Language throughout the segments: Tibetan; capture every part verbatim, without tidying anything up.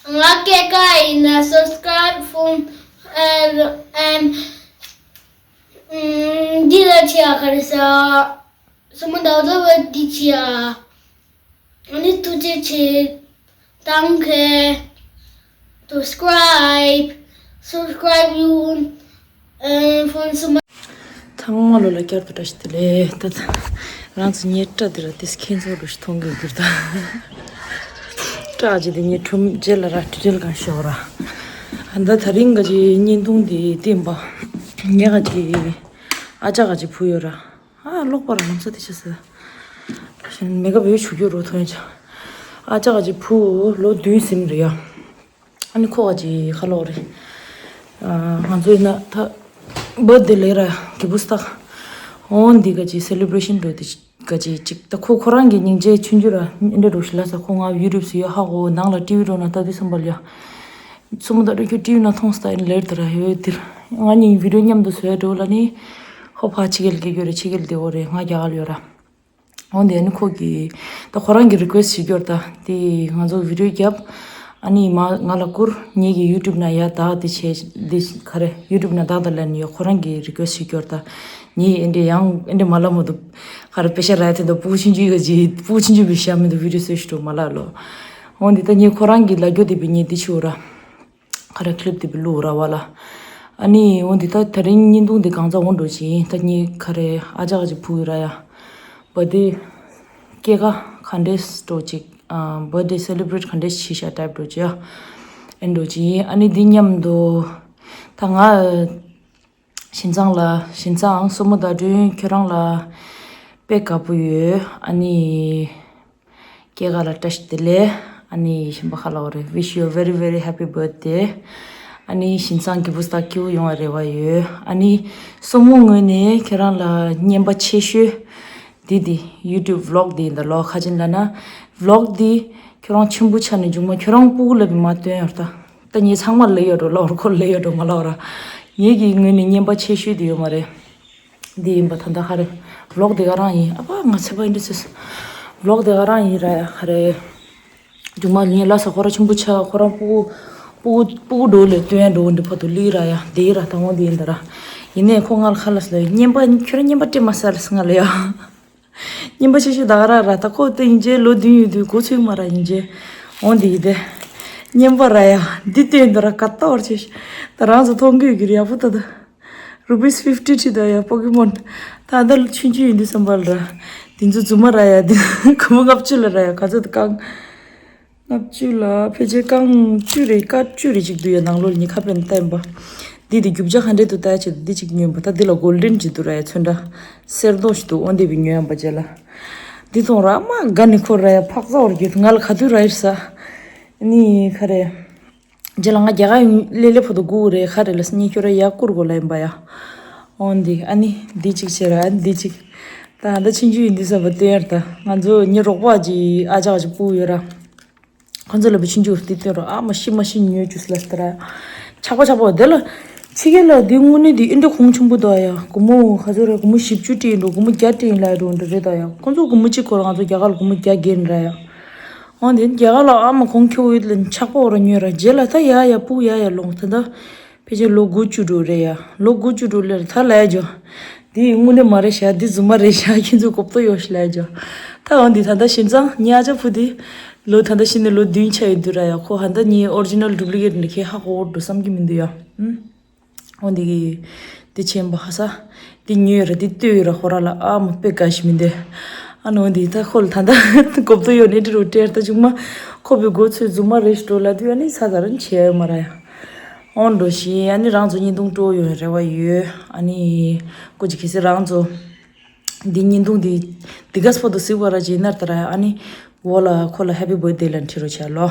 ང་སྐྱེས་ཀ་ཡིན་ན་subscribe phone and and འདི་ལ་ཆེ་ཡ་ག་རེ་ཟ། སོ་མོ་ཟླ་བ་འདི་ཆེ་ཡ། ཨ་ནི་ཐུགས་རྗེ་ཆེ། Danke. Subscribe. Subscribe you. Phone སོ་མོ། ཚང་མ་ལོ་ལ་བསྐྱར་དུ་བཀྲ་ཤིས་བདེ་ལེགས། ད་ད་རང་ཚོ་ངའི་སྐྲ་འདི་ར་དེ་ཁྱེད་ཚོ་ལོ་ཞིག་མཐོང་གི་འགྱུར་ད། སྐྲ་ཅིག་དེ་ངའི་ཁྲོམ་རྗེས་ལ་ར་ཁྲི་ཁྲིལ་གང་ཤོག་ར། ཨ་ད་ད་རིང་ག་ཅིག་བརྙན་ཐུང་དེ་བསྟན་པ། ངས་ག་ཅིག་ཨ་ཅག་ག་ཅིག་བུ་ཡོད་ར། ཨ་ལོག་པ་ར་ལམ་སང་དེ་ཆ་ཟེར། མེ་ཀ་བེ་ཆུ་རྒྱུ་རུ་ཐོན་ཅག་ཨ་ཅག་ག་ཅིག་བུ་ལོ་བདུན་ཟིན་རེད་ཡ། ཨ་ནི་ཁོ་ག་ཅིག་ཁ་ལོག་རེད། ང་ཚོ་ཡིན་ན་ད་བར་ཐ་ཌེ་ལེ་ར་གི་བུ་སྟག་འོ་འདི་ག་ཅིག་སེ་ལེ་བྷ་རེ་ཤན་འགྲོ་དེ་ག་ཅིག་ཅིག་ད་ཁོ་ཁོ་རང་གི་སྙིང་རྗེ་ཆུང་ཆུང་ར་འདྲ་འགྲོ་ཞིག་ལ་ས། ཁོ་ང་ཡུ་ཊུབ་སུ་ཡོད་ཧ་གོ། ནང་ལ་ཊི་ཝི་འགྲོ་ན་ལྟ་དུས་སམ་པ་ལ་ཡ། སོ་མོ་ད་རུ་ཁྱོད་ཊི་ཝི་ནང་མཐོང་སྟ་ཡིན་ལེར་དེ་ར་ཡོད་དེར། ང་གཉིས་བི་ཌི་ཡོ་མཉམ་དུ་བཟོས་འགྲོ་ལ་ནི། ཧོ་ཕ་ཕྱི་རྒྱལ་སྐད་རྒྱུ་རེད། ཕྱི་རྒྱལ་དེ་འོ་རེད། ང་རྒྱ་གར་ཡོད་ར། འོ་དེ་ནི་ཁོ་གི་ད་ཁོ་རང་གི་རི་ཀུ་ཨེ་སི་ཊི་ཞིག་སྐྱོར་ད་དེ་ང་ཚོ་བི་ཌི་ཡོ་རྒྱབ། ཨ་ནི་མ་ང་ལ་བསྐུར། ངེད་ཀྱི་ཡུ་ཊུབ་ན་ཡ་དག་དེ་བྱས་དེ་ག་རེ་ཡུ་ཊུབ་ན་དག་དང་ལབ་ནི་ཡོད། ཁོ་རང་གི་རི་ཀུ་ཨེ་སི་ཊི་ཞིག་སྐྱོར་ད། ངས་ཨེ་འདྲས་ཡང་ཨེ་འདྲས་མ་ལབ་མ་འདུག་ག་རེ་པེ་ཤ་ར་ཡ་དེ་འདུག་སྤུ་གུ་ཆུང་ཆུང་གི་ཅི་སྤུ་གུ་ཆུང་ཆུང་བི་ཤ་མི་འདུག་བི་ཌི་ཡོ་བཟོས་ཞིག་འགྲོ་མ་ལབ་ལོ། འོ་འདི་ད་ངས་ཁོ་རང་གི་ལ་རྒྱོ་དེ་བི་ངས་འདི་ཆུ་ར། ག་རེ་ཀི་ལིབ་དེ་བི་ལུ་ར་བ་ལ། ཨ་ནི་འོ་འདི་ད་ད་རིང་བརྙན་ཐུང་དེ་གང་ཚ་འོང་འགྲོ་ཅི་ཡིན། ད་ངས་ག་རེ་ཨ་ཅག་ག་ཅིག་བུ་ཡོད་ར་ཡ། བ་དེ་སྐྱེས་ཀ་ག་འདྲས་འགྲོ་ཅིག་བར་ཐ་ཌེ་སེ་ལེ་བྷ་རེ་ཊི་ག་འདྲས་བྱེད་ཤག་ཊའིབ་འགྲོ་ཅི་ཡ། ཨེ་འགྲོ་ཅི་ཡིན། ཨ་ནི་འདི་མཉམ་དུ་ད་ང་བཞིན་ཚང་ལ་བཞིན་ཚང་སོ་མོ་ཟླ་སྒྲོན་ཁྱོད་རང་ལ་དཔེ་དགའ་པོ་ཡོད། ཨ་ནི་སྐྱེས་ཀ་ལ་བཀྲ་ཤིས་བདེ་ལེགས། ཨ་ནི་གཞན་པ་ཁ་ལ་འོ་རེད། Wish you a very very happy birthday. ཨ་ནི་བཞིན་ཚང་གི་བུ་སྟག་སྐྱིད་པོ་ཡོང་བ་རེ་བ་ཡོད། ཨ་ནི་སོ་མོ་ངོས་ནས་ཁྱེད་རང་ལ་རྔན་པ་ཆེ་ཤོས་འདི་འདི་ཡུ་ཊུབ་བི་ལོག་འདི་ཡིན་ད་ལོ། ཁ་ཅན་ལ་ན་བི་ལོག་འདི་ཁྱོད་རང་ཆེན་པོ་ཆགས་ནས་མཇུག་མ་ཁྱོད་རང་སྤུ་གུ་ལ་བི་མ་སྟོན་ཡོད་ད། ད་ངས་ཚང་མ་ལ་ཡོད་འགྲོ་ལབ་ར། ཁོ་ལ་ཡོད་འགྲོ་མ་ལབ་ར། ངེད་ཀྱི་ངོས་ནས་རྔན་པ་ཆེ་ཤོས་དེ་ཡོད་མ་རེད། འདི་ཡིན་པ་ད་ལྟ་ག་རེ། བི་ལོག་དེ་ག་རང་ཡིན། ཨ་ཕ་ང་ཚེ་པ་ཡིན་འདྲ་ཟེར། བི་ལོག་དེ་ག་རང་ཡིན་ར་ཡ་ག་རེ། རྒྱུ་མ་ངས་ལ་ས་ཁོ་ར་ཆུང་པོ་ཆགས་ཁོ་རང་སྤུ་གུ་སྤུ་གུ་སྤུ་གུ་འགྲོ་ལས་སྟོན་འགྲོ་འདི་བར་དུ་ལི་ར་ཡ་དེ་ར་ད་འོང་དེ་ཡིན་ད་ར། ཡིན་ནས་ཁོ་ང་ལ་ཁ་ལ་སླེབས། རྔན་པ་ཁྱོད་རང་རྔན་པ་སྤྲད་མ་ས་ར་ང་ལ་ཡ། རྔན་པ་ཆེ་ཤོས་ད་ག་ར་ར་ད་ཁོ་དེ་ཡིན་རྗེས་ལོ་བདུན་ཡོད་དུས་གོ་ཚུགས་མ་ར་ཡིན་རྗེས། འོང་འདི་ཡིན་ཏེ། རྔན་པ་ར་ཡ་འདི་སྟོན་འདི་ར་ཀ་ཏོར་ཆེ་ཤོས་ད་རང་ཚོ་མཐོང་གི་ཡོད་ཀྱི་རེད་ཡག་པོ་ད་ད། Rupees fifty ཁྲི་ད་ཡ་པོ་ཀི་མོན། ད་ད་ལོ་ཆུང་ཆུང་ཡིན་དུས་བསམ་པ་ལ་ར། དེ་ཚོ་རྫུན་མ་ར་ཡ་དེ་སྒོར་མོ་ལྔ་བཅུ་ལ་ར་ཡ་ག་ཚོད་དུ་བཀང་། ལྔ་བཅུ་ལ་ཕལ་ཆེར་རྐང་བཅུ་རེ་སྐར་བཅུ་རེ་གཅིག་འདུག་ཡ་ནང་ལོགས་ཉི་ཁ་པན་བསྟན་པ། འདི་དེ་རྒྱུ་ཆ་ག་འདྲས་འདུག་ལྟ་ཡ་ཆེད་དུ་འདི་གཅིག་ཉོས་པ། ད་འདི་ལ་གོལ་ཌེན་གཅིག་འདུག་ར་ཡ་ཚོན་ཁྲ་སེར་མདོག་ཞིག་འདུག་འོ་འདི་བི་ཉོས་ཡ་པ་རྗེས་ལ། འདི་མཐོང་ར་མ་དགའ་ནི་ཁོ་ར་ཡ་ཕག་ཚ་བར་གྱུར་ང་ལ་ག་དུས་ར་ཡིར་ས། ནི་ག་རེ། རྗེས་ལ་ང་རྒྱ་གར་ཡོང་སླེབས་སླེབས་བར་དུ་སྒུག་རེད་ག་རེ་ལ་སྙིང་ཁྱོད་ར་ཡ་བསྐུར་དགོས་ལ་ཡིན་པ་ཡ། འོ་འདི་ཨ་ནི་འདི་གཅིག་བྱེད་ར་ཨ་ནི་འདི་གཅིག་ད་ད་ཆུང་ཆུང་ཡིན་དུས་བསམ་པ་སྟོན་ཡར་ད་ང་ཚོ་ངའི་རོགས་པ་གཅིག་ཨ་ཅག་གཅིག་སྤུ་གུ་ཡོད་ར། ཁོ་ཚོ་ལ་བུ་ཆུང་ཆུང་འདི་སྟོན་རོགས་ཨ་མ་ཤི་མ་ཤི་ཉོས་བཅུག་ལ་སྟ་ར། ཆག་པ་ཆག་པ་དེ་ལ། ཕྱི་རྒྱལ་ལ་འདི་དངོས་གནས་འདི་ཨིན་འདྲ་གོང་ཆེན་པོ་འདུག་ཡ། སྒོར་མོ་ག་ཚོད་རེད། སྒོར་མོ་བཞི་བཅུ་སྤྲད་འགྲོ། སྒོར་མོ་བརྒྱ་སྤྲད་ལ་འགྲོ་འདྲ་རེད་ད་ཡ། ཁོ་ཚོ་སྒོར་མོ་གཅིག་ཁོ་ར་ང་ཚོ་རྒྱ་གར་ལ་སྒོར་མོ་བརྒྱ་བརྒྱབ་ནི་ར་ཡ། འོ་འདི་རྒྱ་གར་ལ་ཨ་མ་གོང་ཁེ་པོ་ཡོད་ལ་ཆག་པ་འོ་ར་ཉོས་ར་རྗེས་ལ་ད་ཡ་ཡ་སྤུ་ཡ་ཡ་ལོང་ད་ད། ཕལ་ཆེར་ལོ་དགུ་བཅུ་འགྲོ་རེད་ཡ། ལོ་དགུ་བཅུ་འགྲོ་ལེར་ད་ལས་ཇོ། འདི་དངོས་གནས་མ་རེད་ཤག་འདི་རྫུན་མ་རེད་ཤག་ཁྱེད་ཚོ་གོ་བརྡ་ཡོད་ཤག་ལས་ཇོ། ད་འོ་འདི་ད་ལྟ་བྱས་ཙང་ངའི་ཨ་ཅག་བུ་འདི་ལོ་ད་ལྟ་བྱས་ནས་ལོ་བདུན་ཆགས་ཡོད་འདུག་ར་ཡ། ཁོ་ཧ་ད་ངའི་ཨོ་རི་ཇི་ནལ་ཌུབ་ལི་ཀེ་ཊི་འདི་ཁྱེད་ཧ་གོ་འགྲོ་བསམ་གྱི་མི་འདུག་ཡ། ཨུམ། འོ་འདི་གི་འདི་ཆེན་པོ་ཧ་ས། འདི་ཉོས་ར་འདི་ལྟོས་ཡོད་ར་ཁོ་ར་ལ་ཨ་མ་དཔེ་དགའ་ཞིག་མི་འདུག་ཨ་ནི་འོ་འདི་ད་ཁོ་ལ་ད་ལྟ་གོ་བརྡ་ཡོད་ནས་འདི་རུ་སྤྲད་ད་ཅུང་མ་ཁོ་བའི་མགོ་ཚོས་རྫུན་མ་རེད་ཞིག་འགྲོ་ལ་དུས་ཨ་ནི་ས་ད་རན་བྱས་ཡོད་མ་ར་ཡ། འོ་འགྲོ་ཞིག་ཨ་ནི་རང་ཚོ་བརྙན་ཐུང་སྤྲོ་ཡོང་རེ་བ་ཡོད། ཨ་ནི་ཀོ་ཅི་གི་སི་རང་ཚོ་འདི་བརྙན་ཐུང་འདི་འདི་ག་སྤོ་དུ་སི་བ་ར་ཇི་ནར་ད་ར་ཨ་ནི་འོ་ལ་ཁོ་ལ་ཧེ་པི་བར་ཐ་ཌེ་ལ་འཁྲི་རོ་ཆ་ལོ།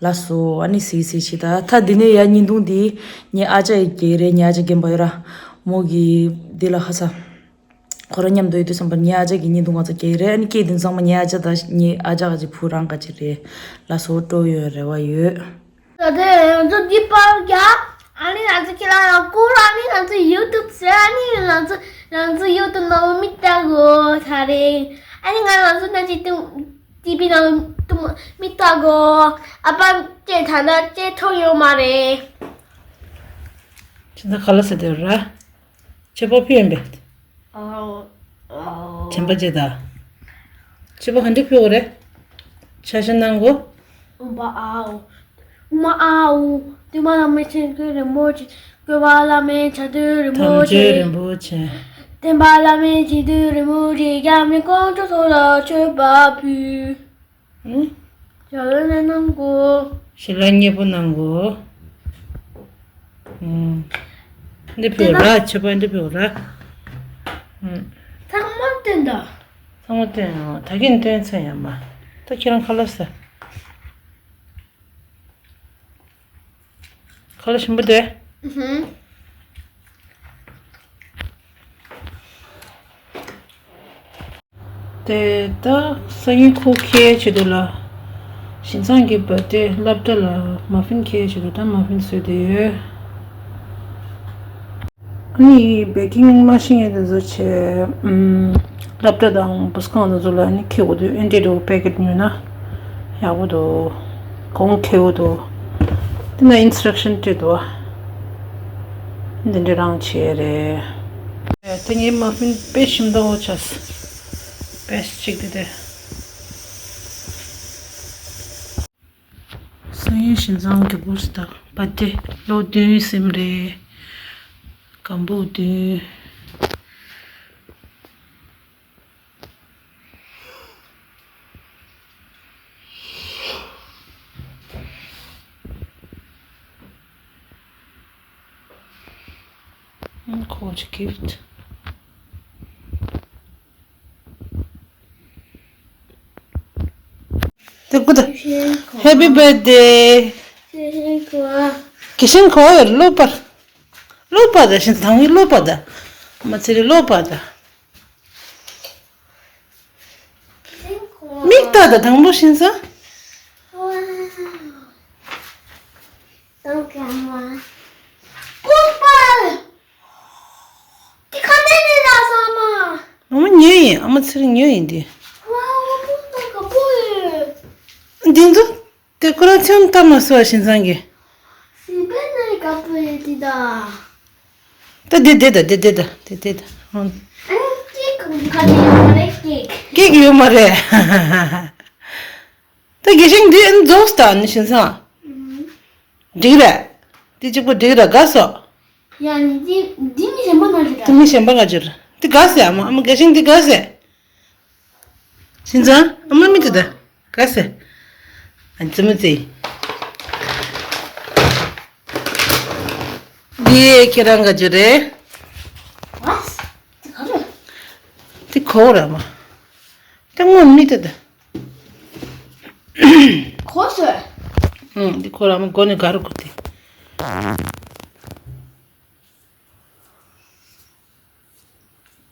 ལ་སོ་ཨ་ནི་སི་སི་ཆི་ད་ད་འདི་ནས་ཡ་བརྙན་ཐུང་འདི་ངའི་ཨ་ཅག་ཡི་གེ་རེད། ངའི་ཨ་ཅག་རྒན་པ་ཡོད་ར་མོ་གི་འདི་ལ་ཧ་ས། ཁོ་རང་མཉམ་དུ་ཡོད་དུས་ཙམ་པར་ངའི་ཨ་ཅག་གི་བརྙན་ཐུང་ང་ཚོ་སྐྱེལ་རེད། ཨ་ནི་སྐད་དེ་ཚང་མ་ངའི་ཨ་ཅག་དང་ངའི་ཨ་ཅག་ག་ཅིག་བུ་རང་ག་ཅིག་རེད་ལ་སོ་སྤྲོ་ཡོད་རེ་བ་ཡོད། ད་ལྟ་ང་ཚོ་འདི་པར་རྒྱག་ཨ་ནི་ང་ཚོ་ཁྱེད་རང་ཡང་བསྐུར། ཨ་ནི་ང་ཚོ་ཡུ་ཊུབ་ཟེར། ཨ་ནི་ང་ཚོ་ང་ཚོ་ཡུ་ཊུབ་ནང་མི་ལྟ་དགོས་ད་རེད། ཨ་ནི་ང་ང་ཚོ་ན་ཅིག་ཏུ། ཏི་བི་ནང་དུ་མི་ལྟ་གོ། ཨ་ཕ་ཅེ་ཐ་ན་ཅེ་ཐོ་ཡོད་མ་རེད། ཁྱེད་ཚོ་ག་ལ་ཟེར་དེ་ར། ཆོས་པ་ཕུལ་ཡོང་པས། ཨའོ། ཨའོ། བྱམས་པ་ཅེ་ད། ཆོས་པ་ག་འདྲ་ཕུལ་བ་རེད། ཆ་ཤས་གནང་གོ། ཨུམ་པ་ཨའོ། ཨུ་མ་ཨའོ། བདུད་དམག་བླ་མའི་ཆེན་སྐུ་རིན་པོ་ཆེ། བཀོད་པ་བླ་མའི་ཕྱག་རྡོར་རིན་པོ་ཆེ། བསྟན་པ་བླ་མའི་སྤྱི་དོན་རིན་པོ་ཆེ། རྒྱ་མི་དཀོན་མཆོག་ཚོ་ལ་མཆོད་པ་ཕུལ། ཨུ། ཞལ་ལག་གནང་གོ། ཞལ་ལག་མཉེས་པོ་གནང་གོ། ཨུ། འདི་ཕུལ་ར། མཆོད་པ་འདི་ཕུལ་ར། ཨུ། ཚང་མ་བསྟན་ད། ཚང་མ་བསྟན་ཡང་ད་གིན་བསྟན་ཚར་ཡང་མ། ད་ཁྱེད་རང་ཁ་ལག་ཟ། ཁ་ལག་ཞིམ་པོ་འདུག། ཨུ་ཧུམ། དེ་ད་སང་ཉིན་ཁོ་ཁེལ་བྱེད་དུས་ལ། བཞིན་ཚང་གི་བར་ཐི་ཌེ་སློབ་གྲྭ་ལ་མ་ཕིན་ཁེལ་བྱེད་དུས་ད་མ་ཕིན་བཟོས་བསྡད་ཡོད། ཨ་ནི་བེ་ཀིང་མ་ཤེས་མཁན་དེ་ཚོ་བྱས། ཨམ། སློབ་གྲྭ་དང་བུ་སྒང་དེ་ཚོ་ལ་ནི་ཁེལ་དགོས་དུས་ཨེ་འདྲས་འདྲ་པོ་པེ་ཀེཊ་ཉོས་ན་ཡག་པོ་འདུག། གོང་ཁེལ་དགོས་འདུག། དེ་ན་ཨིན་སི་ཊྲག་ཤན་སྤྲད་འདུག་བ། འདི་འདྲས་རང་བྱས་རེད། དེ་ངའི་མ་ཕིན་དཔེ་ཞིམ་ཏོག་ཆགས། དཔེ་གཅིག་དེ་དེ། སང་ཉིན་བཞིན་བཟང་གི་བུ་སྟག་པ་དེ་ལོ་བདུན་ཟིན་རེད། སྒམ་པོ་བདུན། ཁོ་ཅི་གིཕ་ཊི། དེ་ཀུ་ད། Happy birthday། དགེ་བཤེས་ཁོ་ཡོད་ལོ་པར། ལོ་པར་ད་ཤིན་ཐང་གི་ལོ་པར་ད། མ་ཚེ་རི་ལོ་པར་ད། མིག་ལྟ་ད་དང་པོ་ཤིན་ས། ཀུ་པར། དེ་ག་ནས་ནས་ལ་ས་མ། ཨ་མ་ཉོས་ཡིན། ཨ་མ་ཚེ་རིང་ཉོས་ཡིན་དེ། ཝའོ། ཀུ་པར་ག་པོ་ཡོད། འདི་ཚོ་དེ་ཁོ་རང་ཚེ་རིང་ལྟ་མ་སོ་བ་ཞིན་སང་གི། སི་པན་ནས་ག་པོ་ཡོད་དེ་ད། ད་དེ་དེ་ད་དེ་དེ་ད་དེ་དེ་ད། ཨ་ནི་ཀེག་ག་ནས་ཡོད་མ་རེད་ཀེག། ཀེག་ཡོད་མ་རེད། ད་དགེ་བཤེས་འདི་ཨ་ནི་རྫོགས་སྟ་ནི་ཞིན་སང་། འགྲིག་རེད། འདི་གཅིག་པོ་འགྲིག་རེད་དགའ་སོ། ཡ་ནི་འདི་འདི་མི་གཞན་པ་ང་ཅི་ར། འདི་མི་གཞན་པ་ང་ཅི་ར། འདི་དགའ་སེ་ཨ་མ་ཨ་མ་དགེ་བཤེས་འདི་དགའ་སེ། ཞིན་སང་ཨ་མ་མི་འདི་ད་དགའ་སེ། ཨ་ཙི་མི་ཙི། འདི་ཁྱེད་རང་ང་ཅི་རེད། ཨ། འདི་ག་རེ། འདི་གོ་ར་མ། ད་སྔོན་མི་དེ་དེ། གོ་སོ། ཨང་། འདི་ཁོ་རང་མགོ་ནས་ག་རུ་གོ་དེ།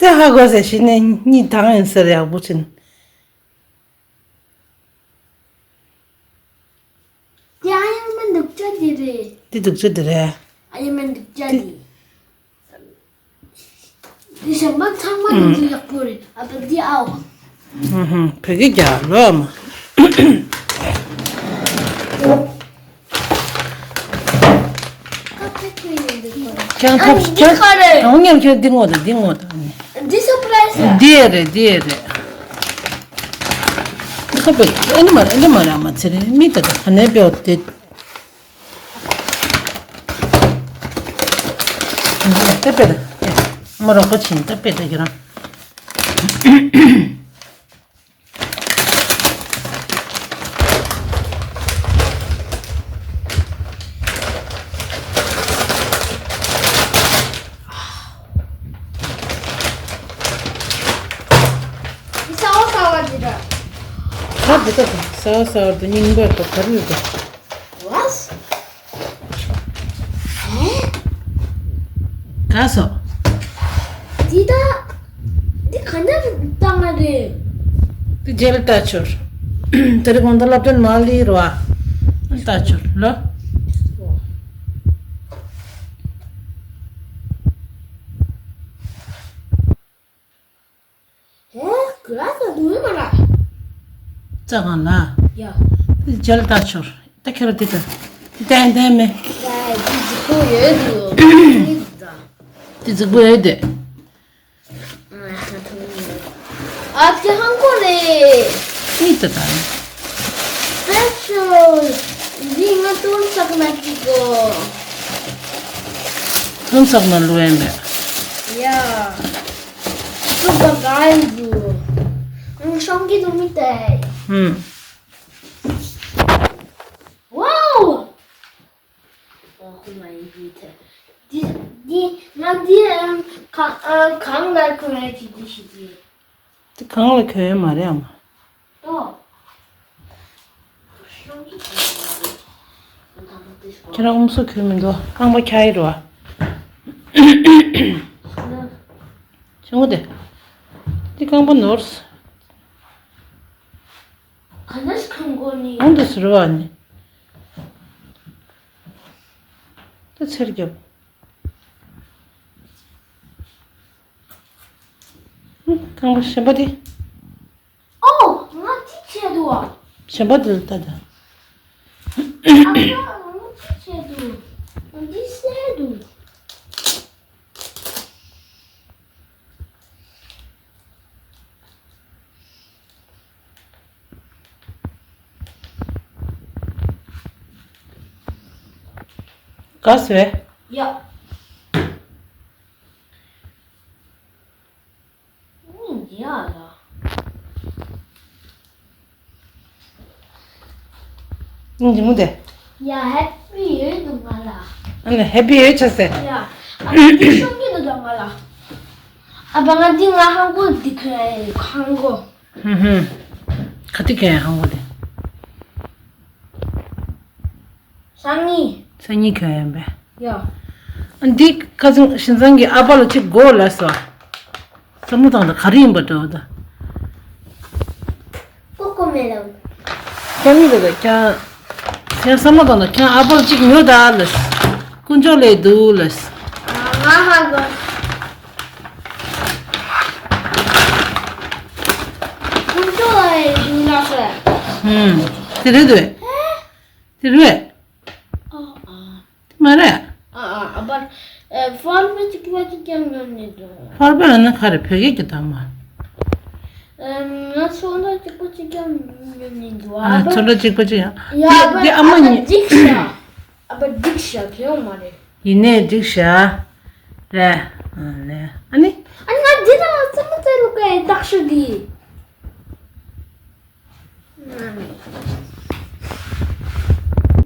དེ་ཧ་གོ་ཟེར་ཞིག་ནས་གཉིད་དང་ཡིན་ཟེར་ཡག་པོ་ཕྱིན། དེ་ཨ་ཡེ་མན་དུག་ཅག་དེ་རེད། དེ་དུག་ཅག་དེ་རེད། ཨ་ཡེ་མན་དུག་ཅག་དེ། འདི་གཞན་པ་ཚང་མ་ཡིན་གྱི་ཡག་པོ་རེད། ཨ་ད་འདི་ཨའོ། ཧུམ་ཧུམ། བོད་སྐད་རྒྱག་ལོ་ཨ་མ། ཁ་ཐུག་གི་ཡིན་འདུག་གོ། ཁྱེད་རང་ཨ་ཐོབ་ནི་འདི་ཁྱེད་ག་རེད། རང་ཉམས་ཁྱེད་འདི་ངོ་ད་འདི་ངོ་ད་ཨ་ནི། འདི་སུ་པ་རའི་ཛི་རེད། འདི་ཡ་རེད་འདི་ཡ་རེད། ཁ་པེ་ཨེ་འདི་མ་རེད་ཨེ་འདི་མ་རེད་ཨ་མ་ཚེ་རིང་མི་ད་ད་ག་ནས་པེ་འོ་དེ། ཏེ་པེ་ད། མོ་རོགས་པ་ཆེན་ཏེ་པེ་ད་ཁྱེད་རང་། ས་བ་ས་བ་འདི་འདྲ། ད་འདི་ལྟ་དང་ས་བ་ས་བ་འདི་རྙིང་པ་དང་ག་རེ་རེད། What? ཧེ། ག་སོ། འདི་ད། འདི་ག་འདྲ་བཏང་ང་རེད། འདི་རྗེས་ལ་ལྟ་ཆོར། དེ་རིང་གོང་ད་སློབ་སྟོན་མ་ལི་རུ་བ། ལྟ་ཆོར་ལོ། ཧེ། ག་ས་འདུག་མ་ར། ཙ་གང་ལ། ཡ། དེ་མཇལ་ལྟ་ཆོར། ད་ཁྱེད་རང་དེ་ད། དེ་ད་ཡིན་ད་མེད། ཡ་དེ་རྫིག་པོ་ཡོད་དུ། དེ་རྫིག་པོ་ཡོད་དེ། ཨ་ཁྱེད་ཧང་གོ་ལེ། ཨི་ད་ད། སྤེ་ཤལ། འདི་ང་ཏོན་ཚག་མ་ཅིག་གོ། ཏོན་ཚག་མ་ལུ་ཡན་མེད། ཡ། སུ་ག་ག་ཡིན་དུ། ང་ཤོང་གི་དུ་མི་ཏེ། ཧུམ། ཝའོ། ཨོ་ཧོ་མའི་གུཌ། འདི་འདི་ང་འདི་ཨམ་ག་ཨམ་གང་ལ་གོན་ཡ་ཅིག་འདི་ཞིག་འདི། དེ་གང་ལ་གོན་ཡ་མ་རེད་ཨམ། ཏོ། ཁྱེད་རང་ཨུམ་སུ་གོན་མི་འདུག་རྐང་པ་འཁྱག་ཡི་རོ། ཆུང་ངུ་དེ། འདི་རྐང་པ་ནོར། ག་ནས་གང་གོ་ནི། ཨང་དུ་ཟེར་བ་ནི། ད་ཚེར་རྒྱབ། ཧུམ། རྐང་པ་གཞན་པ་དེ། ཨོ། ང་ཅི་བྱས་འདུག་ཨ། གཞན་པ་དེ་ལ་ལྟ་ད། ཨ་ཕ་ང་ཅི་བྱས་འདུག་འདི་གསལ་འདུག་ག་ཟེ། ཡ། ཡ་ལ། ཨིན་ཇི་མུ་དེ། ཡ་ཧེ་པི་ཡོད་འདུག་ང་ལ། ཨ་ནི་ཧེ་པི་ཡོད་ཆ་སེ། ཡ། ཨ་ནི་འདི་ཤོང་གི་འདུག་ང་ལ། ཨ་ཕ་ང་འདི་ང་ཧང་གོ་འདི་ཁོས་ཧང་གོ། ཧུམ་ཧུམ། ག་དེ་གས་ཧང་གོ་དེ། སང་ཉིན། སང་ཉིན་གས་ཡིན་པས། ཡ། འདི་ཁ་སང་ཞིན་ཚང་གི་ཨ་ཕ་ལ་གཅིག་དགོས་ལབ་སོང་། བསམ་བློ་བཏང་ད་ག་རེ་ཡིན་པ་འདྲ་བ་ད། ཀོ་ཀོ་མེ་ལོན། ཀྱང་མི་འདུག་གས་ཀྱང་། ཁྱེད་བསམ་བློ་བཏང་ད་ཁྱེད་ཨ་ཕ་ལ་གཅིག་ཉོ་ད་ལབ། དཀོན་མཆོག་ལས་འདུག་ལབ། ང་ཧ་གོ། དཀོན་མཆོག་ལས་འདུག་ལབ་སོང་། ཧུམ། དེ་རེད་འདུག་དེ་རེད། ཨ་ཨ། དེ་མ་རེད། ཨ་ཨ་ཨ་པར། ཨེ་ཧྥར་པེ་གཅིག་པ་གཅིག་ཀྱང་ཉོ་ནི་འདུག་ཧྥར་པེ་ཨ་ན་ག་རེ་བོད་སྐད་ཀྱི་དང་མ། ཨེ་ང་ཚོ་འདྲ་གཅིག་པ་གཅིག་ཀྱང་ཉོ་ནི་འདུག་ཨ་ཨ་པར། ཚོ་འདྲ་གཅིག་པ་གཅིག་ཡང་། ཡ་ཨ་པར་དེ་ཨ་མ་ཨ་པར་ཉི། འགྲིག་ཤག་ཨ་པར་འགྲིག་ཤག་དེ་ཡོང་མ་རེད། ཡིན་ནའི་འགྲིག་ཤག་རེད། ཨ་ལེ། ཨ་ནི། ཨ་ནི་ང་འདི་ལ་རྩེད་མོ་རྩེ་ལུགས་ཀའི་རྟགས་ཤུ་འདི།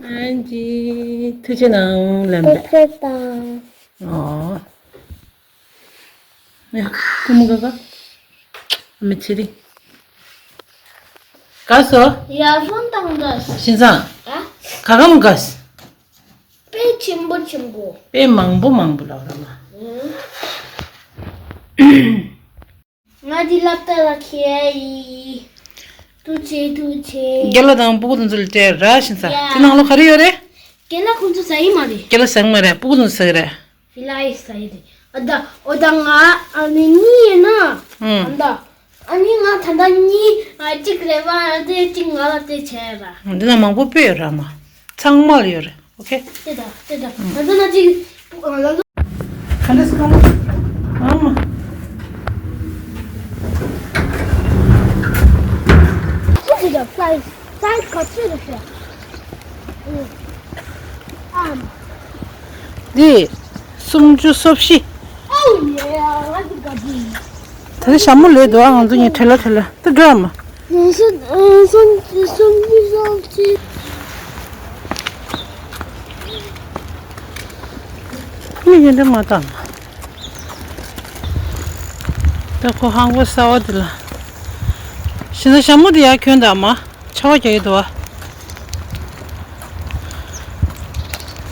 ཨན་ཇི། ཐུགས་རྗེ་གནང་ལབ་པས། ཐུགས་རྗེ་གནང་། ཨོ། ཡ། ཀུ་མུ་ག་ག་མི་ཚེ་རིང་། ག་སོ། ཡར་ཧྥོན་བཏང་འདྲ། ཤིན་ཚང་། ཨ། ག་གམ་ག་སི། དཔེ་ཆེན་པོ་ཆེན་པོ། དཔེ་མང་པོ་མང་པོ་ལབ་ར་མ། ཨང་། ང་འདི་སློབ་གྲྭ་ལ་ཁྱེར་ཡི། ཐུགས་རྗེ་ཐུགས་རྗེ། རྒན་ལགས་དང་སྤུ་གུ་དེ་ཚོ་ལ་སྤྲད་ར་ཤིན་ཚ། ཡ། དེ་ནང་ལོགས་ག་རེ་ཡོད་རེད། རྒན་ལགས་ཁོང་ཚོ་ཟ་ཡི་མ་རེད། རྒན་ལགས་ཟ་གི་མ་རེད། སྤུ་གུ་དེ་ཚོ་ཟ་གི་རེད། ཕི་ལ་ཡི་ཟ་ཡི་རེད། ཨ་ད་ཨོ་ད་ང་ཨ་ནི་གཉིས་ཡིན་ན། ཨང་། ཨ་ད་ཨ་ནི་ང་ད་ལྟ་གཉིས་ཨ་གཅིག་རེད་པ། ཨ་དེ་གཅིག་ང་ལ་སྤྲད་བྱས་ར། འདི་ན་མང་པོ་དཔེ་ཡོད་ར་མ། ཚང་མ་ལ་ཡོད་རེད། ཨོ་ཁེ། དེ་ད་དེ་ད་ང་ཚོ་ན་ཅིག་ཨ་ལ་ལོ། ག་འདྲས་གང་ཨ་མ། འདི་སུམ་ཅུ་སོ་བཞི། ད་ལྟ་ཞྭ་མོ་ལས་འདུག་ཨ། ང་ཚོ་གཉིས་བྲེལ་ལ་བྲེལ་ལ་ད་འགྲོ་ཨ་མ། སུམ་ཅུ་སོ་བཞི། མི་ཡོན་ཏན་མ་བཏང་། ད་ཁོ་ཧང་གོ་གསར་བ་དེ་ལ། ཤིན་ཚང་ཞྭ་མོ་དེ་ཡར་གྱོན་དང་མ། ཆར་པ་རྒྱག་གི་འདུག་བ།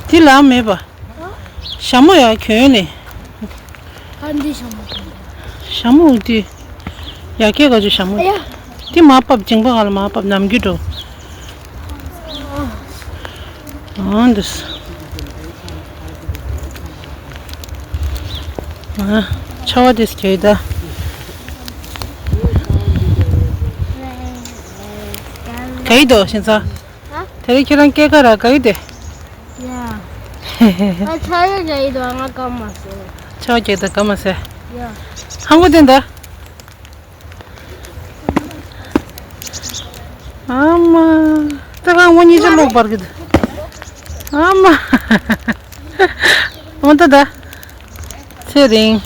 དེ་ལ་མེད་པ། ཞྭ་མོ་ཡར་གྱོན་ནས། ཨ་འདི་ཞྭ་མོ་གྱོན། ཞྭ་མོ་དེ། ཡར་སྐྱེས་ག་ཚོད་ཞྭ་མོ། ཨ་ཡ། དེ་མར་ཕབ། མཇིང་པ་སྒང་ལ་མར་ཕབ། ནམ་རྒྱུན་འགྲོ། ཨང་། འདུག་ཨ། ཆར་པ་དེ་སྐྱེས་ད། ཡིན་དོ་ཤིན་ཚ། ཨ། དེ་རིང་ཁྱེད་རང་སྐྱེས་སྐར་ར་ག་ཡི་དེ། ཡ། ཨ་ཆ་ཡོད་ཀྱང་ཡིན་དོ་ང་སྐར་མ་ཟེར། ཆ་བ་སྐྱེས་དོ་སྐར་མ་ཟེར། ཡ། ཧང་གོ་དེ་འདྲ། ཨ་མ། ད་གང་ངོ་གཉིས་ཆ་ལོག་པར་གི་འདུག་ཨ་མ། འོ་ད་ད། ཚེ་རིང་།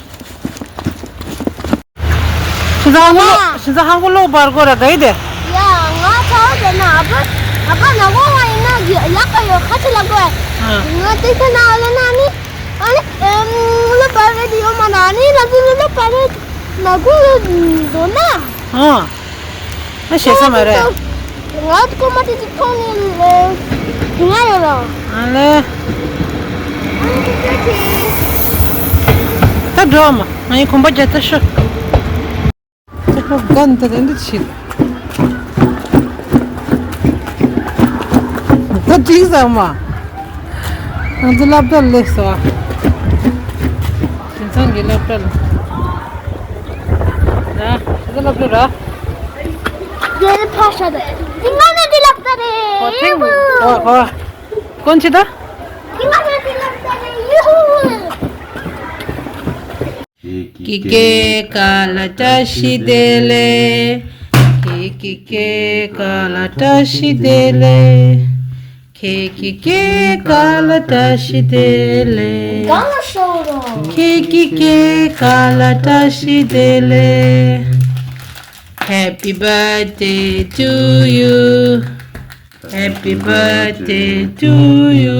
ཤིན་ཚ་ཧང་གོ་ལོ། ཤིན་ཚ་ཧང་གོ་ལོ་བར་གོ་ར་ག་ཡི་དེ། ཡ། ང་ཚ་བ་དེ་ན་ཨ་ཕ། ཨ་ཕ་ན་གོ་ང་ཡིན་ན་ཡག་ག་ཡོད་ཁ་ཆེ་ལ་གོ་ཨ། ང་དེ་ཚ་ན་ཨ་ལ་ན་ནི། ཨ་ནི་ཨེམ་ལོ་བར་གི་དེ་ཡོད་མ་ན་ནི་ལ་དུ་ལོ་བར་གི་ན་གོ་ལོ་འདོ་ན། ཨ། ཨ་ཞེ་ས་མ་རེད། ང་ཀོ་མ་ཏི་ཏི་ཐོང་ནི་ལེ། དེ་ང་ཡོད་ར། ཨ་ལེ། ད་འགྲོ་མ། ང་ཡི་གོམ་པ་རྒྱ་ད་ཤོ། ད་ཁོ་གན་ད་དེ་འདི་ཕྱིར། ད་ཅིག་ཟ་མ། ང་ཚོ་སློབ་གྲྭ་ལས་སོ། དེང་སང་གི་སློབ་གྲྭ་ལ། ཡ། ཤིན་ཚ་སློབ་གྲྭ་ར། ཡེ་ཕ་ཤ་ད། དེ་ང་ནི་དེ་ལབ་ད་རེད། ཨོ་ཐེངས་མི། ཨོ་ཨོ། ཀོན་ཆི་ད། དེ་ང་ནི་དེ་ལབ་ད་རེད་ཡུ་ཧུ། ཀི་ཀེ་ཀ་ལ་བཀྲ་ཤིས་བདེ་ལེགས། ཀི་ཀི་ཀེ་ཀ་ལ་བཀྲ་ཤིས་བདེ་ལེགས། ཁེ་ཀི་ཀེ་ཀ་ལ་བཀྲ་ཤིས་བདེ་ལེགས། གང་ལ་ཤོག་རོ། ཁེ་ཀི་ཀེ་ཀ་ལ་བཀྲ་ཤིས་བདེ་ལེགས། Happy birthday to you. Happy birthday to you.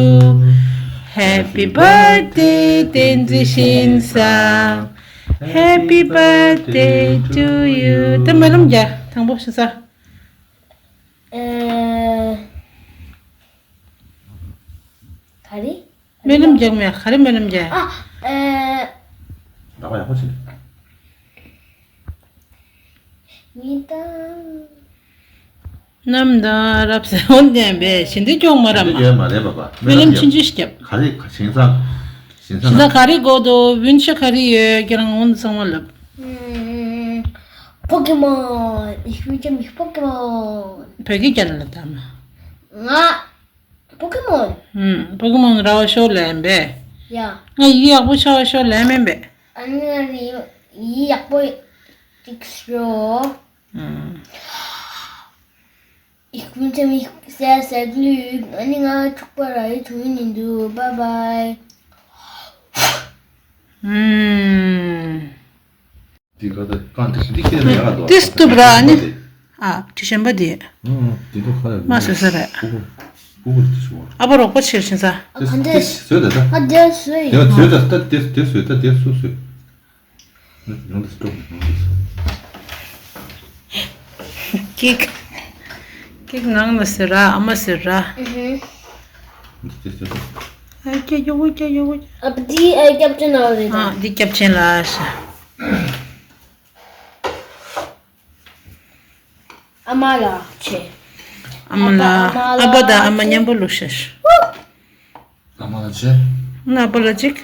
Happy birthday བསྟན་འཛིན་ཤིན་ཚ། Happy birthday to you. ད་སྨོན་ལམ་རྒྱག་དང་པོ་ཤིན་ཚ། ཨེ། ག་རེ། སྨོན་ལམ་རྒྱག་མེད་ག་རེ་སྨོན་ལམ་རྒྱག་ཨ། ཨེ། ད་ག་ཡག་པོ་བྱེད། ཉིན་དང་། ནམ་དང་རབ་གསལ་འོན་ཏེ་བས་ཞི་འདི་ཀྱོག་མ་རབ་མ། ཡོད་མ་རེད་པ་པ། སྨོན་ལམ་ཆུང་ཆུང་ཞིག་བརྒྱབ། ག་རེ་ག་ཞིང་ཚང་། ཞིང་ཚང་ཞིང་ཚང་ག་རེ་དགོས་འདུག་འོན་ཤ་ག་རེ་ཡོད་ཁྱེད་རང་འོན་ཚང་མ་ལབ། ཨུམ། Pokemon. Ich will mich Pokemon. བོད་སྐད་རྒྱག་ལ་དམ། ང་། Pokemon. ཨུམ། Pokemon ར་བ་ཤོ་ལེན་པས། ཡ། ང་ཡི་ཡག་པོ་ཆ་བ་ཤོ་ལེན་མེན་པས། ཨ་ནི་ང་ནི་ཡི་ཡག་པོ་ཅིག་ཤོ། ཨུམ། Ich wünsche mich sehr, sehr Glück. ཨ་ནི་ང་ཕྱུག་པོ་ར་ཡི་ཐུང་ཡིན་འདུག Bye bye. ཨུམ། འདི་ག་ད་གང་འདི་འདི་ཁྱེད་ལ་ཡག་འདུག་ཏིས་ཏུབ་ར་ཨ་ནི། ཨ་དྲི་ཞན་པ་དེ། ཨུམ། འདི་ཚོ་ཁ་ཡ་མ་བཟོས་ས་རེད། ཀུ་ཀུ་ཀུ་ཀུ་འདི་ཚོ། ཨ་ཕ་རོགས་པ་ཆེར་ཕྱིན་ས། ཏིས་ཏིས་བཟོས་ད་ད། ཨ་དེ་བཟོས་ཡིན། དེ་བཟོས་ད་ད་ཏིས་ཏིས་བཟོས་ད་དེ་སུ་བཟོས། ཡང་དུ་སྟོབས་ཡང་དུ། ཀིག་ཀིག་ནང་ལ་ཟེར་ར་ཨ་མ་ཟེར་ར། ཨུ་ཧུ། འདི་ཅི་ཟེར། ཨ་སྐྱ་ཡོ་གོ་སྐྱ་ཡོ་གོ། ཨ་འདི་ཨ་སྐྱབས་ཆེན་ལགས་རེད་ད། ཨ་འདི་སྐྱབས་ཆེན་ལགས་ཤ། ཨ་མ་ལགས་ཆེ། ཨ་མ་ལགས། ཨ་ཕ་དང་ཨ་མ་མཉམ་པོ་ལུགས་ཤ་ཤ། ཨ་མ་ལགས་ཆེ། ཨ་ཕ་ལགས་ཅིག་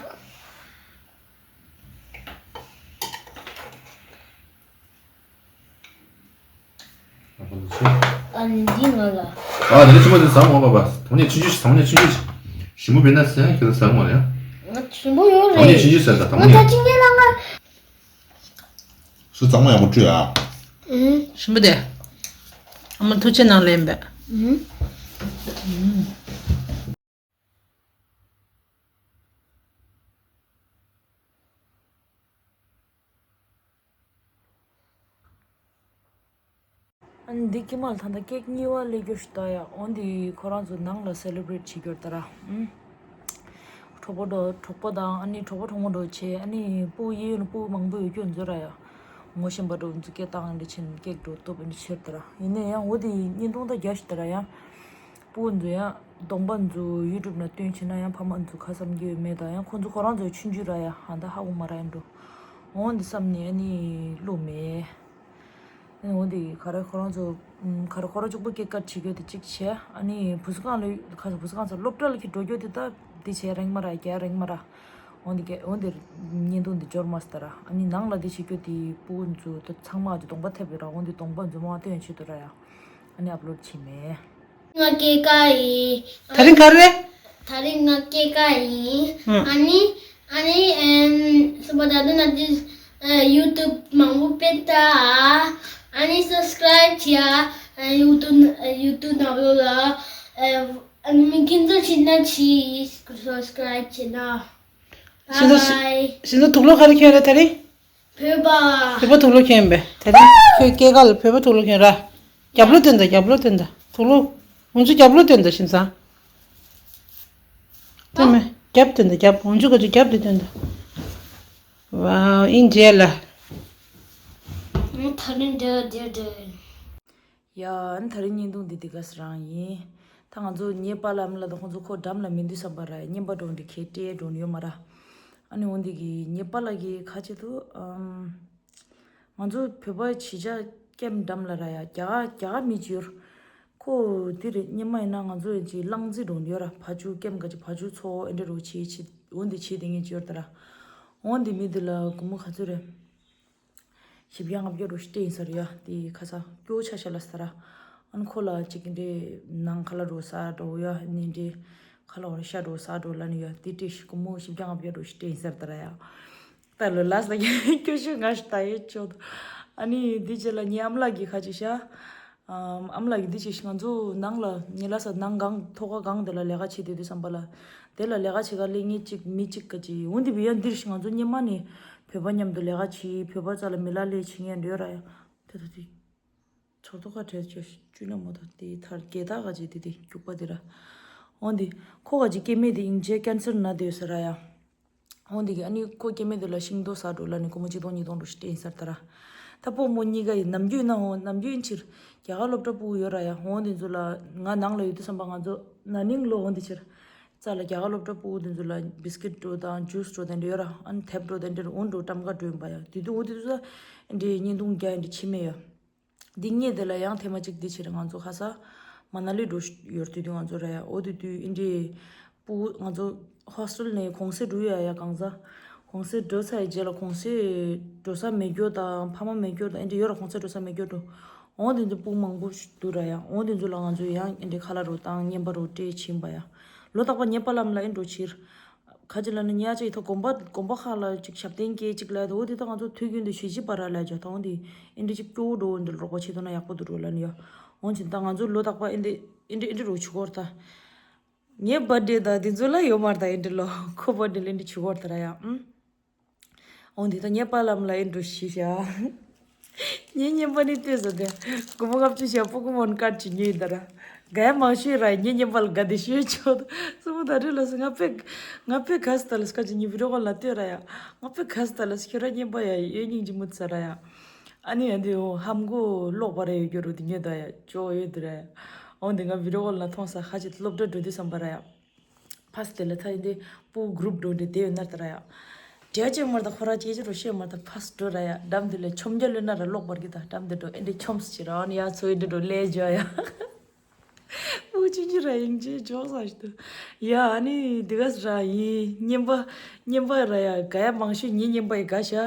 ཨ་ནི་འདི་ང་ལ། ཨ་ནི་ཆུ་མ་དེ་ཟ་མ་པ་པ། ཐོང་ཉེ་ཆུང་ཆུང་ཞིག་ཐོང་ཉེ་ཆུང་ཆུང་ཞིག་ཞིམ་པོ་བེད་ན་སེང་ཁྱེད་ལ་ཟ་མ་ཡ། ང་ཞིམ་པོ་ཡོད་རེད། ཐོང་ཉེ་ཆུང་ཆུང་ཟ་ད་ཐོང་ང་ཉེ། ད་ཅི་ཉེ་ལ་ང་། སུ་གཙང་མ་ཡག་པོ་བཀྲུས་ཨ། ཨུམ། ཞིམ་པོ་དེ། ཨ་མ་ཐུགས་རྗེ་གནང་ལན་པས། ཨུམ། ཨ་ནི་འདི་ཀི་མལ་ཐང་ད་ཀེག་གཉིས་པ་ལས་རྒྱུ་ཞིག་ད་ཡ། འོ་འདི་ཁོ་རང་ཚོ་ནང་ལ་སེ་ལེ་བྷ་རེཊ་བྱེད་རྒྱུ་ད་ར། ཨུམ། གྲོགས་པོ་འགྲོ་གྲོགས་པོ་དང་ཨ་ནི་གྲོགས་པོ་གྲོགས་མོ་འགྲོ་བྱེད་ཨ་ནི་སྤུ་གུ་ཡིན་སྤུ་གུ་མང་པོ་ཡོད་རྒྱུ་འཛོལ་ར་ཡ། ངོ་ཤེས་པ་འགྲོ་འཛུལ་སྐད་བཏང་འདི་ཕྱིན་ཀེག་འགྲོ་སྟོབས་འདི་ཆེར་ད་ར། ཡིན་ནའི་ཡང་འོ་འདི་བརྙན་ཐུང་ད་རྒྱ་ཞིག་ད་ར་ཡ། སྤུ་གུ་ཚོ་ཡང་གདོང་པ་ཚོ་ཡུ་ཊུབ་ནང་སྟོན་བྱེད་ན་ཡང་ཕ་མ་ཚོ་ཁ་བསམ་རྒྱུ་མེད་ད་ཡང་ཁོ་ཚོ་ཁོ་རང་ཚོ་ཆུང་ཆུང་ར་ཡ་ཧ་ད་ཧ་གོ་མ་ར་ཡིན་འགྲོ། འོ་འདི་བསམ་ནས་ཨ་ནི་བླུགས་མེད། ཨ་ནི་འོ་འདི་ག་རེ་ཁོ་རང་ཚོ་ག་རེ་ཁོ་རང་གཅིག་པུ་སྐད་ཀ་བྱེད་རྒྱུ་དེ་གཅིག་བྱས་ཨ་ནི་བུ་གསོ་ཁང་ལ་ཁ་བུ་གསོ་ཁང་ཚོ་སློབ་གྲྭ་ལ་ཁྱེར་འགྲོ་རྒྱུ་དེ་ད་འདི་བྱས་རེང་མ་ར་རྒྱ་རེང་མ་ར། འོ་འདི་ག་འོ་འདི་བརྙན་ཐུང་འདི་འབྱོར་མ་སོང་ད་ར། ཨ་ནི་ནང་ལ་འདི་བྱེད་རྒྱུ་དེ་སྤུ་གུ་ཚོ་ད་ཚང་མ་གདོང་པ་ཐེབས་པའི་ར་འོ་འདི་གདོང་པ་ཚོ་མ་སྟོན་བྱེད་དུ་ར་ཡ། ཨ་ནི་ཨབ་ལོཌ་བྱེད་མེད། ང་སྐྱེས་ཀ་ཡིན། དེ་རིང་ག་རེ་རེད། དེ་རིང་ང་སྐྱེས་ཀ་ཡིན། ཨ་ནི་ཨ་ནི་ཨེམ་སུ་པ་ད་དུ་ན་དུས་ཡུ་ཊུབ་མང་པོ་སྤེལ་ད། ཨ་ནི་སབ་སི་ཀ་རའིབ་བྱེད་ཡ། ཡུ་ཊུབ་ཡུ་ཊུབ་ནང་ལོགས་ལ་ཨ་ནི་ཁྱེད་ཚོ་བྱེད་ན་བྱེད། སབ་སི་ཀ་རའིབ་བྱེད་ན། ཤིན་ཏུ་ཤིན་ཏུ་དུག་ལོག་ག་རེ་ཁྱོད་རེད་དེ་རིང་། བོད་པ། བོད་པ་དུག་ལོག་ཁྱོད་ཡིན་པས། དེ་རིང་ཁྱོད་སྐྱེས་སྐར་ལ་བོད་པ་དུག་ལོག་ཁྱོད་ར། རྒྱབ་ལོ་སྟོན་ད། རྒྱབ་ལོ་སྟོན་ད། དུག་ལོག་འུ་ཚོ་རྒྱབ་ལོ་སྟོན་ད་ཤིན་ཚང་། སྟོན་མེ། རྒྱབ་སྟོན་ད་རྒྱབ། འུ་ཚོ་ག་ཚོད་རྒྱབ་དེ་སྟོན་ད། ཝའོ་ཨིན་ཇེ་ལ། ད་རིང་འདྲ་འདྲ་འདྲ། ཡ། ཨ་ནི་དེ་རིང་བརྙན་ཐུང་འདི་འདི་ག་སེ་རང་ཡིན། ད་ང་ཚོ་ངའི་པཱ་ལགས་ཨ་མ་ལགས་དང་ཁོང་ཚོ་ཁོ་འགྲམ་ལ་མི་འདུག་བསམ་པ་ར། ཡ་རྔན་པ་འགྲོ་འདི་ཁྱེད་སྤྲད་འགྲོ་ནི་ཡོད་མ་ར། ཨ་ནི་འོ་འདི་གི་ངའི་པཱ་ལགས་ཀྱི་ཁ་ཆེ་དུ་ཨམ། ང་ཚོ་བོད་པ་གཞིས་ཆགས་ཀེམ་འགྲམ་ལ་ར་ཡ། རྒྱ་གར་རྒྱ་གར་མི་ཅིག་ཡོད། ཁོ་འདི་རེད། སྔོན་མ་ཡིན་ན་ང་ཚོ་ཡིན་ཅིག་གླང་རྩེ་འགྲོ་འདི་ཡོད་ར། བ་ཕྱུགས་ཀེམ་ག་ཅིག་བ་ཕྱུགས་འཚོ་ཨེ་འདྲ་རུ་བྱེད་བྱེད་འོ་འདི་བྱེད་དེ་ངས་ཅི་ཡོད་ད་ར། འོ་འདི་མི་འདི་ལ་སྒོར་མོ་ག་ཚོད་རེད། བཞི་བརྒྱ་ལྔ་བརྒྱ་རུ་སྤྲད་ཡིན་ས་རེད་ཡ། དེ་ཁ་ས་སྐྱོ་ཆ་ཤ་ལ་ས་ར། ཨ་ནི་ཁོ་ལ་ཅིག་གི་འདྲེ་ནང་ཁ་ལ་རུ་ས་འགྲོ་ཡ། ནི་འདྲེ་ཁ་ལ་བར་ཤ་འགྲོ་ས་འགྲོ་ལ་ནི་ཡ། དེ་སྤྲད་ཤི་སྒོར་མོ་བཞི་བརྒྱ་ལྔ་བརྒྱ་རུ་སྤྲད་ཡིན་ས་རེད་ད་ར་ཡ། ད་ལོ་ལ་ས་ཀྱི་སྐྱོ་ཤོས་ང་ཞིག་ད་ཡོད་ཆོག་ཨ་ནི་དེ་རྗེས་ལ་ངའི་ཨ་མ་ལགས་ཀྱི་ཁ་ཅིག་ཤ། ཨམ། ཨ་མ་ལགས་ཀྱིས་འདི་བྱས་ཤིང་ང་ཚོ་ནང་ལ་ཉེ་ལ་ས་ནང་སྒང་ཐོག་ཁ་སྒང་དེ་ལ་ལས་ཀ་བྱེད་དུས་དུས་བསམ་པ་ལ། དེ་ལ་ལས་ཀ་བྱེད་ག་སླེབས་ངེས་གཅིག་མི་གཅིག་ག་ཅིག་འོན་ཏེ་བི་ཡ་འདིར་ཤིང་ང་ཚོ་སྔོན་མ་ནས་བོད་པ་མཉམ་དུ་ལས་ཀ་བྱེད། བོད་པ་རྩ་ལ་མི་ལ་ལས་བྱེད་མཁན་འདྲ་ཡོད་ར་ཡ། དེ་ད་དེ་ཚོར་ཐོག་ཁ་བྲལ་ཅོ་བཅུ་ན་མོ་ད་དེ་ཐར་རྒྱལ་དག་ག་ཅིག་དེ་དེ་རྒྱུག་པ་དེ་ར། འོན་ཏེ་ཁོ་ག་ཅིག་སྐྱེ་མེད་དེ་ཡིན་ཅེ་ཀན་སར་ན་དེ་ཡོད་ས་ར་ཡ། འོ་འདི་གི་ཨ་ནི་ཁོ་སྐྱེ་དམན་དེ་ལ་ཤིང་ཏོག་ཟ་འགྲོ་ལ་ནི་སྒོར་མོ་གཅིག་སྟོང་གཉིས་སྟོང་འགྲོ་ཞིག་སྤྲད་ཡིན་ས་རེད་ད་ར། ད་སྤོ་རྨོ་གཉིས་ཀ་ཡིན་ནམ་རྒྱུན་ན་འོ་ནམ་རྒྱུན་ཕྱིར་རྒྱ་གར་སློབ་གྲྭ་སྤུ་གུ་ཡོད་ར་ཡ། འོ་འདི་ཚོ་ལ་ང་ནང་ལ་ཡོད་དུས་བསམ་པ་ང་ཚོ་ན་ནིང་ལོ་འོ་འདི་ཕྱིར་རྩ་ལ་རྒྱ་གར་སློབ་གྲྭ་སྤུ་གུ་འདི་ཚོ་ལ་བིས་ཀིཊ་འགྲོ་དང་ཇུས་འགྲོ་དང་འདྲ་ཡོད་ར། ཨ་ནི་དེབ་འགྲོ་དང་འདྲ་འོ་འགྲོ་ཏམ་ཀ་འགྲོ་ཡིན་པ་ཡ། དེ་དུས་འོ་དེ་དུས་ས་འདྲའི་བརྙན་ཐུང་རྒྱག་ཡ་འདྲ་ཕྱི་མེད་ཡ། འདི་སྔས་དེ་ལ་ཡང་ཐེངས་མ་གཅིག་འདི་ཕྱིར་ང་ཚོ་ཁ་ས་མ་ན་ལི་འགྲོ་ཡོད་དུས་དུས་ང་ཚོ་ར་ཡ། འོ་དུས་དུས་ཨིན་དྲི་སྤུ་ང་ཚོ་ཧོ་སི་ཊེལ་ནས་གུང་སེང་འགྲོ་ཡ་ཡ་གང་ཟ། གུང་སེང་འགྲོ་ཚར་ཡི་རྗེས་ལ་གུང་སེང་འགྲོ་ས་མེད་རྒྱུ་དང་ཕ་མ་མེད་རྒྱུ་དང་ཨིན་དྲི་ཡོད་ར། གུང་སེང་འགྲོ་ས་མེད་རྒྱུ་འགྲོ། འོ་དེ་ཚོ་སྤུ་མང་པོ་ཞིག་འདུག་ར་ཡ། འོ་དེ་ཚོ་ལ་ང་ཚོ་ཡང་ཨིན་དྲི་ཁ་ལ་རོ་དང་རྔན་པ་རོ་སྤྲད་ཕྱིན་པ་ཡ། ལོ་རྟག་པ་ངའི་པ་ལགས་ལ་ཨིན་འགྲོ་ཕྱིར། ཁ་ཅིག་ལ་ནི་ཉག་ཅིག་ཐོག་དགོན་པ་དགོན་པ་ཁག་ལ་ཅིག་ཞབས་བརྟན་སྐྱེས་ཅིག་ལ་དེ་འོ་དེ་ད་ང་ཚོ་དུས་རྒྱུན་དུ་ཞི་ཞི་པ་ར་ལ་ཇོ་ཐང་དེ་ཨིན་དྲི་ཅིག་སྐྱོ་བོ་འགྲོ་འདི་རོགས་པ་བྱེད་ཐུབ་ན་ཡག་པོ་འདུག་འགྲོ་ལ་ནི་ཡ། འོན་ཅིག་ད་ང་ཚོ་ལོ་རྟག་པ་ཨིན་དྲི་ཨིན་དྲི་ཨིན་དྲི་རོགས་བྱེད་གོ་ར་ད། ངའི་བར་ཐ་ཌེ་ད་དེ་ཚོ་ལ་ཡོད་མ་རེད་ད་ཨིན་དྲི་ལོ། ཁོ་བར་ཐ་ཌེ་ལ་ཨིན་དྲི་བྱེད་གོ་ར་ད་ར་ཡ། ཨུམ། འོ་འདི་ད་ངའི་པ་ལགས་ལ་ཨིན་འགྲོ་ཞི་ཤ། ངའི་རྔན་པ་ནི་ལྟོས་ཟེར་ཏེ། སྒོར་མོ་ལྔ་བཅུ་བྱས་པོ་ཀེ་མོན་ཀར་ཌི་ཅིག་ཉོས་ཡིན་ད་ར། དགའ་ཡ་མང་ཤོས་ར་ངའི་རྔན་པ་ལ་དགའ་བདེ་ཤོས་ཆོག་ད། སུ་མོ་ད་རེ་ལ་སུ་ང་དཔེ་ང་དཔེ་ག་སི་ད་ལ་སུ་ཁ་ཅིག་ངའི་བི་ཌི་ཡོ་ཁོལ་ལ་ལྟོས་ར་ཡ། ང་དཔེ་ག་སི་ད་ལ་སུ་ཁྱོད་ར་རྔན་པ་ཡ་ཡོད་སྙིང་རྗེ་མོ་ཚ་ར་ཡ། ཨ་ནི་ཡ་འདི་འོ་ཧམ་གོ་ལོག་པ་ར་ཡོད་རྒྱུ་རུ་འདི་ཉོས་ད་ཡ་ཅོ་ཡོད་དུ་ར་ཡ། འོ་འདི་ང་བི་ཌི་ཡོ་ཁོལ་ལ་མཐོང་ས་ཁ་ཅིག་སློབ་གྲྭ་འགྲོ་དུས་བསམ་པ་ར་ཡ། ཕ་སི་དེ་ལ་ཐ་ཡིན་དེ་སྤུ་གུ་གུ་རུབ་འགྲོ་འདྲེ་དེ་ཡོད་ན་ད་ར་ཡ། འདྲེ་ཅེ་མར་ད་ཁོ་ར་ཅེ་ཅེ་རོ་ཤེ་མར་ད་ཕ་སི་འགྲོ་ར་ཡ། འགྲམ་དེ་ལ་ཆོམ་རྒྱ་ལོན་ན་ར་ལོག་པར་གི་ད་འགྲམ་དེ་འགྲོ་ཨེ་འདྲེ་ཆོམ་སི་ཅི་ར་ཨ་ནི་ཡ་ཚོ་ཨེ་འདྲེ་འགྲོ་ལེ་ཇོ་ཡ། སྤུ་གུ་ཅི་ཅི་ར་ཡིན་ཅེ་ཇོག་ས་ཞིག་ད། ཡ་ཨ་ནི་དེ་ག་སི་ར་ཡིན་རྔན་པ་རྔན་པ་ར་ཡ་ག་ཡ་མང་ཤོས་ངའི་རྔན་པ་ཡི་ག་ཤ་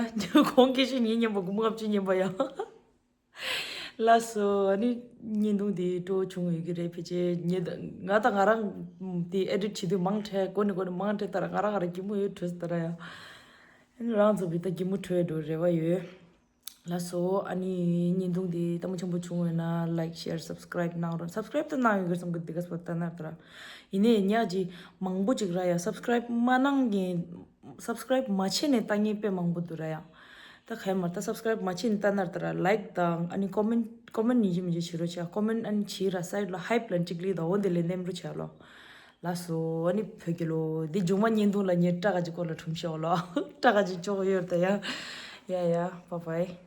ཁོང་སྐད་ཤོད་ངའི་རྔན་པ་སྒོར་མོ་ལྔ་བཅུ་རྔན་པ་ཡ། ལགས་སོ། ཨ་ནི་བརྙན་ཐུང་འདི་སྤྲོ་བྱུང་ཡོད་ཀྱི་རེད། ཕལ་ཆེར་ངས་ད་ང་ད་ང་རང་འདི་ཨེ་ཌིཊ་བྱེད་དུས་མང་དྲགས་གོ་ནས་གོ་ནས་མང་དྲགས་ད་ར་ང་རང་ང་རང་གད་མོ་ཡོད་བྲོས་ད་ར་ཡ། ཨ་ནི་རང་ཚོ་བི་ད་གད་མོ་བྲོས་འགྲོ་རེ་བ་ཡོད། ལགས་སོ། ཨ་ནི་བརྙན་ཐུང་འདི་ལྟད་མོ་ཆེན་པོ་བྱུང་ཡོད་ན་ལའིཀ་ཤེར་སབ་སི་ཀ་རའིབ་གནང་རོགས། སབ་སི་ཀ་རའིབ་ད་གནང་ཡོད་ཀྱི་བསམ་གི་འདི་ག་སི་པ་ད་ན་ད་ར། ཡིན་ནའི་ཉག་ཅིག་མང་པོ་ཅིག་ར་ཡ་སབ་སི་ཀ་རའིབ་མ་གནང་མཁན། སབ་སི་ཀ་རའིབ་མ་བྱས་ནས་ལྟ་མཁན་དཔེ་མང་པོ་འདུག་ར་ཡ། ད་ག་ཡ་མར་ད་སབ་སི་ཀ་རའིབ་མ་བྱས་ནས་ལྟ་ན་ད་ར་ལའིཀ་དང་ཨ་ནི་ཀོ་མེན་ཊི་ཀོ་མེན་ཊི་ཉིན་གཅིག་མིན་གཅིག་བྱེད་རོགས་བྱ། ཀོ་མེན་ཊི་ཨ་ནི་བྱེད་ར་སའིཌ་ལ་ཧའིབ་ལ་ཅིག་ལི་དང་འོ་འདི་ལས་ནེམ་རོ་བྱ་ལོ། ལགས་སོ། ཨ་ནི་བོད་རྒྱལ་ལོ། འདི་མཇུག་མ་བརྙན་ཐུང་ལ་ངས་སྐྲ་ག་ཅིག་སྐོར་ལ་ཁྲོམ་ཤོག་ལོ། སྐྲ་ག་ཅིག་ཅོག་ཡོད་ད་ཡ། ཡ་ཡ་བཱའི་བཱའི།